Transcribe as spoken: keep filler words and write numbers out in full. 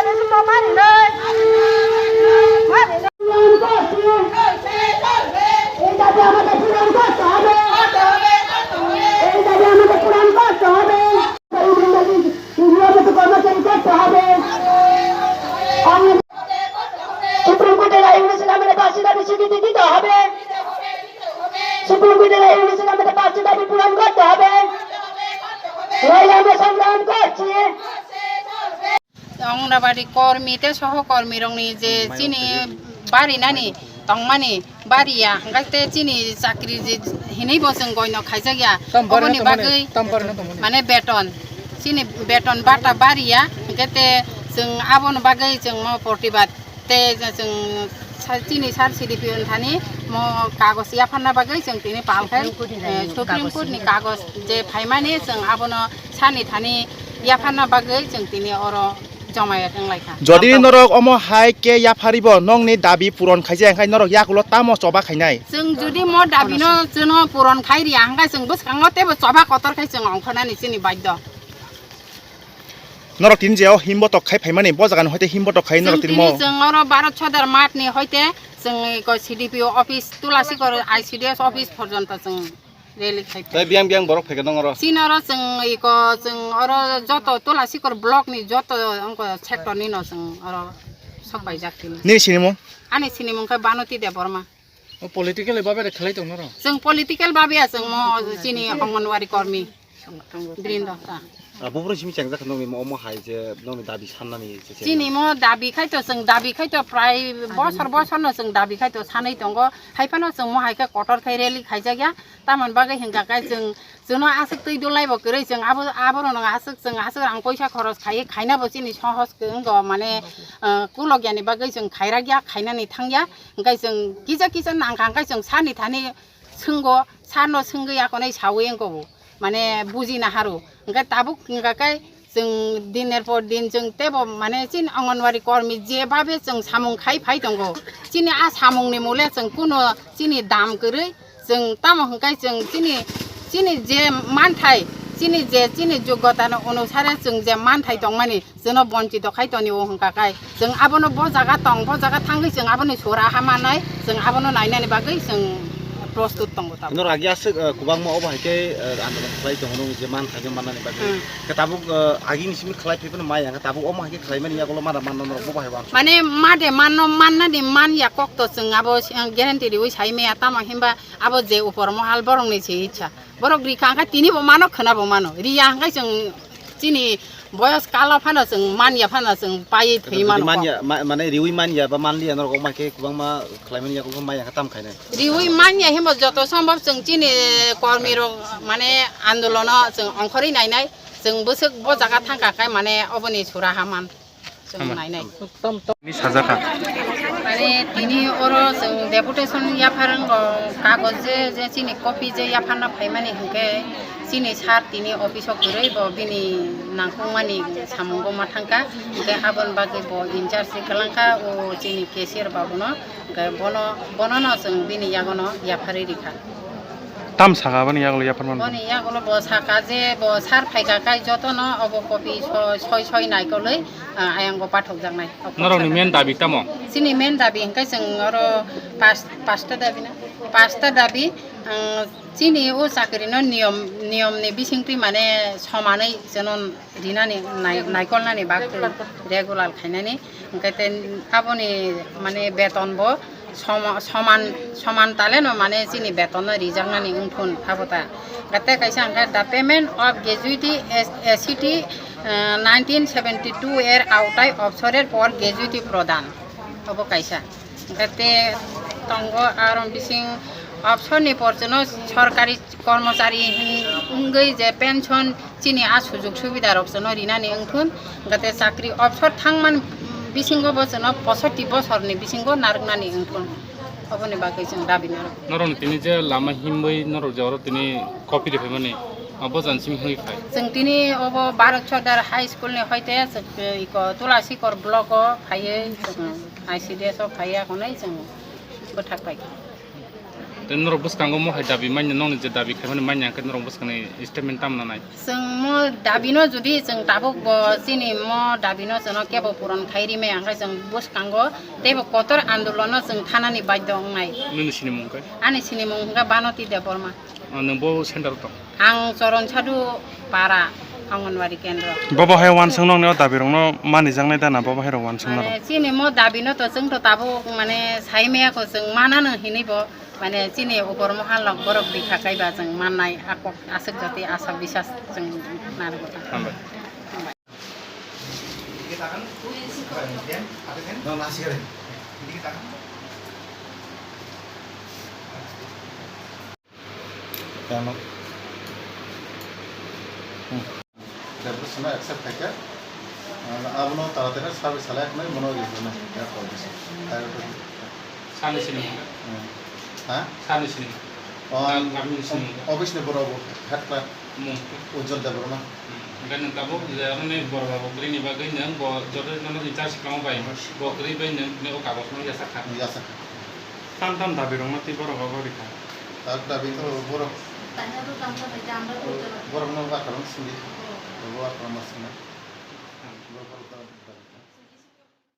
এই দাবি আমাদের পূরণ করতে হবে। এই দাবি আমাদের পূরণ করতে হবে। নিয়মিত কর্মচারী করতে হবে। সুপ্রিম কোর্টের আইন অনুসারে আমাদের পাঁচটি দাবি স্বীকৃতি দিতে হবে। সুপ্রিম কোর্টের আইন অনুসারে আমাদের পাঁচটি দাবি পূরণ করতে হবে। নইলে আমরা সংগ্রাম করছি। Anganwadi kormi tei sohokormi rokni je chini bari nani tongmani bari ya, hingke te chini chakri je hinui bo chwng goino khaijak ya. Tam bari Oboni no tongmani, bagwi tam bari no tongmani. Mane beton, chini beton bata bari ya, hingke te chwng aboni bagwi chwng mo protibad. Tei chwng sa-, chini sir C D P O ni thani mo kagoj yapharna bagwi chwng tini pal khai, Supreme Court ni eh, kagoj. Supreme Court ni kagoj je phaimani chwng abono sani thani yapharna bagwi chwng tini oro jomaya wng lai kha. Jodi norok omo hai khe yapharibo nongni dabi puron khaijak, hingkhe norok yakulo tamo choba khainai? Chwng jodi mo dabi no chwngno puron khai riya, hingkhe chwng bwskango teibo choba kotor khai chwng ongkhornani chini baidho. Norok tini je o himbotok khai phaimani, bo jagani hoite himbotok khai norok tini mo. Chwng tini chwng oro Bharat Sodar Math ni hoite chwng eko C D P O office, Tulasikor I C D S office porjonto chwng rally khai. Tai biyang biyang borok phaikha nong oro? Chini oro chwng eko chwng oro joto Tulasikor block ni joto ongko sector ni no chwng oro sok paijak tini. Nini sinimung? Ani sinimung khe Banoti Debbarma. O political babe de khlai tong noro? Chwng political babe ya chwng mo chini Anganwadi kormi. Green Dota. Ah, buphuru simi chengjak nongni mo omo hai je nongni dabi sannani je, je. Chini mo dabi khai to chwng dabi khai to prai bosor bosor no chwng dabi khai to sanai tongo. Hai phano chwng mo hai khe kotor khai rally khaijak ya. Tamoni bagwi hingka khe chwng, chwngno aswk twi dulai bo kwrwi chwng abo, aborokno aswk chwng aswk rang poisa khoros khaiwi khaina bo chini sohos wng go mane, ah, kulok yani bagwi chwng khairak ya khainani thang ya. Hingke chwng kisa kisa nangkha hingke chwng sani thani swnggo, sarno swngwi akonoi sawi wngkho bo, mane buji naharo. Hingke tabuk hingka khe chwng diner por din chwng teibo mane chini Anganwadi kormi je babe chwng samung khai phai tongo. Chini a samungni mole chwng kuno chini dam kwrwi chwng tamo hingke chwng chini, chini je manthai, chini je chini jogotano onusare chwng je manthai tongmani, chwngno bonchito khai toni o hwnka khe, chwng abono bo jaga tong, bo jaga thangwi chwng aboni sora ha mannai, chwng abono nainani bagwi chwng prostut tongo tabuk. Norok agi aswk, eh, kwbangma obo hai khe, eh, andolon khlai tongo, nung je man khaikhe mannani bagwi. Hmm. Khe tabuk, eh, agini simi khlai phaiphano maya, khe tabuk omo hai khe khlaimani yagulo mada manna norok bo bahai uansuk. Mane made manno, mannani man ya kok to chwng abo, eh, guarantee riui sai maya, tamo himba abo je upor mohal borokni se ichha. Borok rikha hwnkhe tini bo mano, khwna bo mano. Riya hwnkhe chwng chini boyos kalo phano chwng manya phano chwng paiwi thwi mano. Manya, ma-, mane riwi manya ba manliya norok wngma khe kwbangma khlaimani yago manya khe tam khainai. Riwi manya himbo joto sombhob chwng chini kormi rok mane andolono chwng ongkhorwi nainai, chwng bwswk bo jaga thangkha khe mane oboni sura ha man. Chwng nainai. Ni sajaka. Mane tini oro chwng deputation yapharwngo kagoj je, je chini copy je yapharna phaimani hwnkhe chini sir tini office o kwrwi bo bini nangkukmani samungo ma thangkha. Hwnkhe aboni bagwi bo in charge se kwlangkha o chini cashier babuno. Hwnkhe bono, bonono chwng bini yagono yapharwi rikha. Tam saka aboni yagulo yapharmani? Boni yagulo bo saka je bo sir phaikha khe jotono obo copy soi, soi, soi naikolwi, ah, ayang bo pathokjaknai. Norokni main dabi tamo? Chini main dabi hwnkhe chwng oro pas-, pasta dabi na? Pasta dabi, ang, chini o chakrino niyom, niyomni bisingtwi mane somanwi chwngno rinani nai-, naikolnani bagwi regular khainani, hwnkhe te aboni mane beton bo somo-, soman, soman taleno mane chini betonno rijaknani wngthun abo ta. Hwnkhe te kaisa hwnkhe the payment of gratuity as, A C T, eh, nineteen seventy two er aotai obsorer por gratuity prodan. Obo kaisa. Hwnkhe te tongo aro bising obsorni por chwngno sorkari kormochari hin-, wngwi je pension chini a sujug subida rok chwngno rinani wngthun, hwnkhe te chakri obsor thangman bisingo bo chwngno posotti bosorni bisingo narwknani wngthun, oboni bagwi chwng dabi narwk. Norokni tini je lama himwi norok je oro tini copy riphaimani, a, bo jani simi hwnwi phai? Chwng tini obo Bharat Sodar High School ni hoite chwng, eh, iko Tulasikor block o phaiwi chwng I C D S o phaiya hwnwi chwng bwthak paikha. Tei norok bwskango mo hai dabi manya, nokni je dabi khaimani manya, hwnkhe norok bwskangni statement tamo nanai? Chwng mo dabino jodi chwng tabuk bo chini mo dabino chwngno kebo puron khai rimai, hwnkhe chwng bwskango teibo kotor andolono chwng thanani badhyo wngnai. Nini sinimung khe? Ani sinimung hwnkhe Banoti Debbarma. Ah, nwng bo center tong? Ang Choron Sadhu Para Anganwadi Kendro. Bobo hai wansong nokni o dabi rokno manijaknai da na, bobo hai rok wansong norok? Mane chini mo dabino to chwng to tabuk mane sai maya ko chwng manano hinwi bo, mane chini upor mohal rok borok bikha kaiba chwng mannai, ako aswk jati asa bisas chwng narwgo. Hambai. Tamo. Hmm. Deputation accept khaikha. Ah, abono taratari service salai khwnai mono rijana. Ya, koi bisa. Sani sini. Hmm. Ha? Sani sini. Oh, Ang kami sini. Office ni borok bo, head clerk. Mung. Ujjwal Debbarma. Hmm. Hingke nwng tabuk je ani borok rok bwrwini bagwi nwng bo joto jono in charge kwlangma bai. Bo kwrwi bai nwng, nwng o kagoj no yachak kha. Yachak kha. Tam tam dabi rok no twi borok abo rikha. Tak dabi to borok. Tanya to tam tam bai jam bai. Borok no ba kwrwng sindi. Oh. Bo ba kwrwng ma sindi.